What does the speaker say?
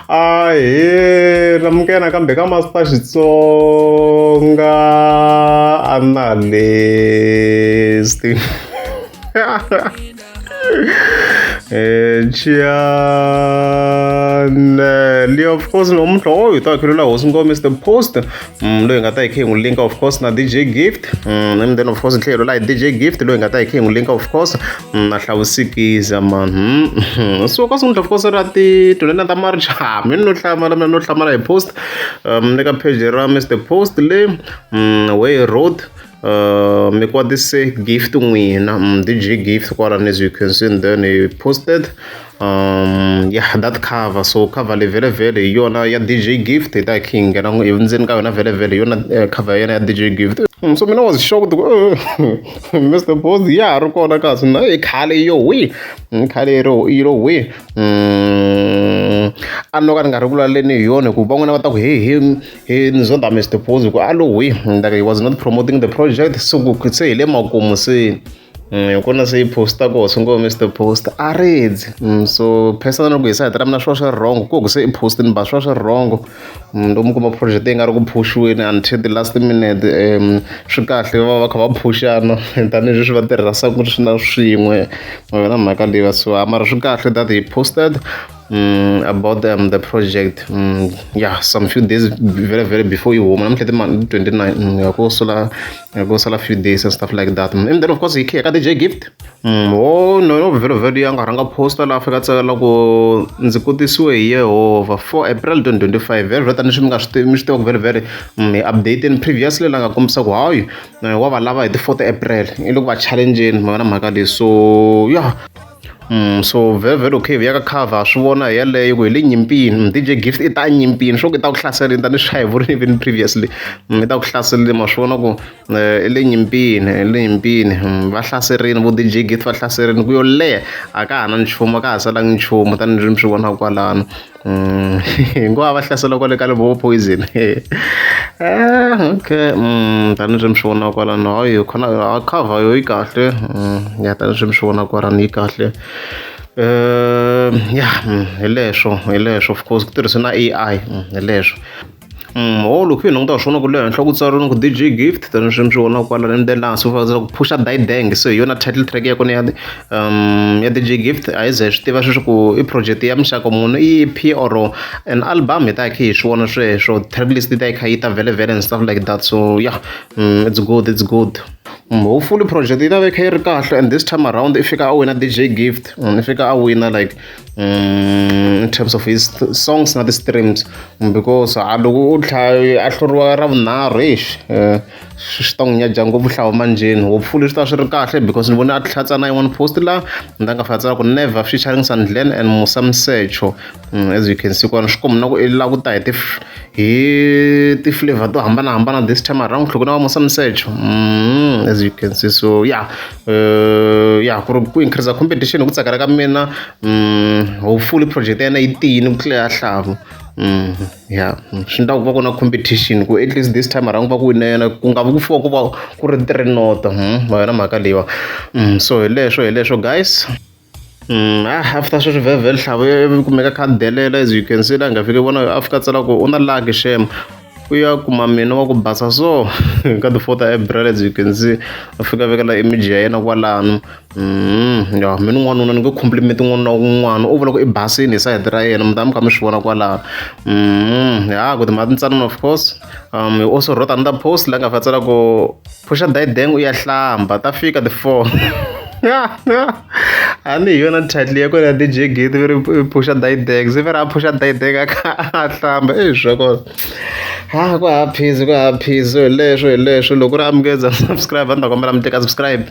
Ahee namukela nakambe ka Master Xitsonga Analyst channel of course namuntlha oh hi ta khelela hosi ngo Mr Post loyi hi nga ta hi khe hi n'wi linka of course na DJ Gift and then of course hi tlhela hi hi DJ Gift loyi hi nga ta hi khe hi n'wi linka of course na hlawusikiza man so ka namuntlha of course ra ti 29 ta March ha mina no hlamala mina no hlamala hi post le ka page ra Mr Post le where he wrote mi kwatise gift n'wina DJ Gift kwalano as you can see and then he posted yeah that cover so cover leyi vhele vhele hi yona ya DJ Gift hi ta hi kha hi nghena endzeni ka yona vhele vhele hi yona cover ya yena ya DJ Gift so mina was shocked ku Mr Post ya ha ri kona kasi na i khale yo hwi khale yi ro yi lo hwi a no ka ni nga ri vulavuleni hi yona hikuva van'wana va ta ku he he he ni zonda Mr Post ku a lo hwi like he was not promoting the project so ku se hi le makumu se hi kona se yi posta koho swi ngo Mr Post a redzi so personal ku hi side ra mina swi va swi ri wrong ku ku se i postini but swi va swi ri wrong lomu kuma project yi nga ri ku phuxiweni until the last minute swi kahle va va kha va phuxana tanihileswi va tirhisaka swi na swin'we ma yona mhaka leyi so mara swi kahle that he posted about the project yeah some few days very very before yi huma namuntlha ti 29 ya ku sala ya ku sala few days and stuff like that and then of course hi khe ka DJ Gift oh no no vhele vhele ya nga rhanga posta laha fika tsala ku ndzi kotisiwe hi Yehovha 4 April 2025 vhele vhele tanihi mi nga swi tivi mi swi tiva ku vhele vhele hi update previously la nga kombisa ku hayi wa va lava hi ti 4 April i le ku va challenge-eni ma vona mhaka leyi so yeah so vhele vhele okay ya ka cover swi vona hi yaleyo ku hi le nyimpini DJ Gift i ta nyimpini swo ku i ta ku hlaseleni tanihi swi hi vurini even previously i ta ku hlaseleni ma swi vona ku i le nyimpini i le nyimpini va hlaserini vo DJ Gift va hlaserini ku yo leha a ka ha na nchumu a ka ha salangi nchumu tanihileswi mi swi vonaka kwalano hinkwavo va hlasela kwale ka vo poison okay tanihileswi mi swi vonaka kwalano hayi khona cover yo yi kahle ya tanihileswi mi swi vonaka kwalano yi kahle ya hi leswo hi leswo of course ku tirhisiwe na A_I hi leswo ho loko hi languta swona ku le henhla ku tsariwile ku DJ Gift tanihileswi mi swi vonaka kwalano and then laha hansi ku phusha dang se hi yona title track ya kona ya ya DJ Gift a hi ze hi swi tiva sweswi ku i project ya muxaka muni i EP or an album hi ta hi kha hi swi vona sweswo track list yi ta yi kha yi ta vhele vhele and stuff like that so yeah it's good it's good hopefully project yi ta va yi kha yi ri kahle and this time around i fika a wina DJ Gift i fika a wina like in terms of his songs na ti-streams because a loko u tlha a hluriwa ra vunharhu exi swi ta n'wi nyaja ngopfu hlawu manjheni hopefully swi ta swi ri kahle because ni vone a tlhela na yin'wana post la ni nga fika tsala ku never featuring Sandlen and Musa Msecho as you can see kona swi komba na ku i lava ku ta hi ti hi ti-flavor to hambanahambana this time around ku na va Musa Msecho as you can see so yeah yeah ku ri ku increase competition hi ku tsakela ka mina hopefully project ya yena yi tiyini ku tlula ya hlavu ya swi endla ku va ku na competition ku at least this time around ku va ku wine yena ku nga vi ku fiwa ku va ku ri three noto ma yona mhaka leyiwa so hi leswo hi leswo guys after sweswo vhele vhele hlavu yi kumeka kha delela as you can see laha nga fika vona a fika tsala ku u na lucky shem u ya kuma mina wa ku basa so ka ti 4 ta April as you can see a fika vekela image ya yena kwalano ya mina n'wanuna ni nge compliment n'wana na un'wana u vula ku i basini hi sayiti ra yena mi ta mi kha mi swi vona kwalano ya ku timhaka tintsanana of course he also wrote another post la nga fa tsala ku phusha dayideng u ya hlamba ta fika ti 4 a ni hi yona title ya kona ya DJ Gift ve ri phusha dayideng se ve ri a phusha dayideng a kha a hlamba e swa kona ha ku ha phizi ku ha phizi hi leswo hi leswo loko ri amukeza subscribe a ni ta kombela mi teka subscribe.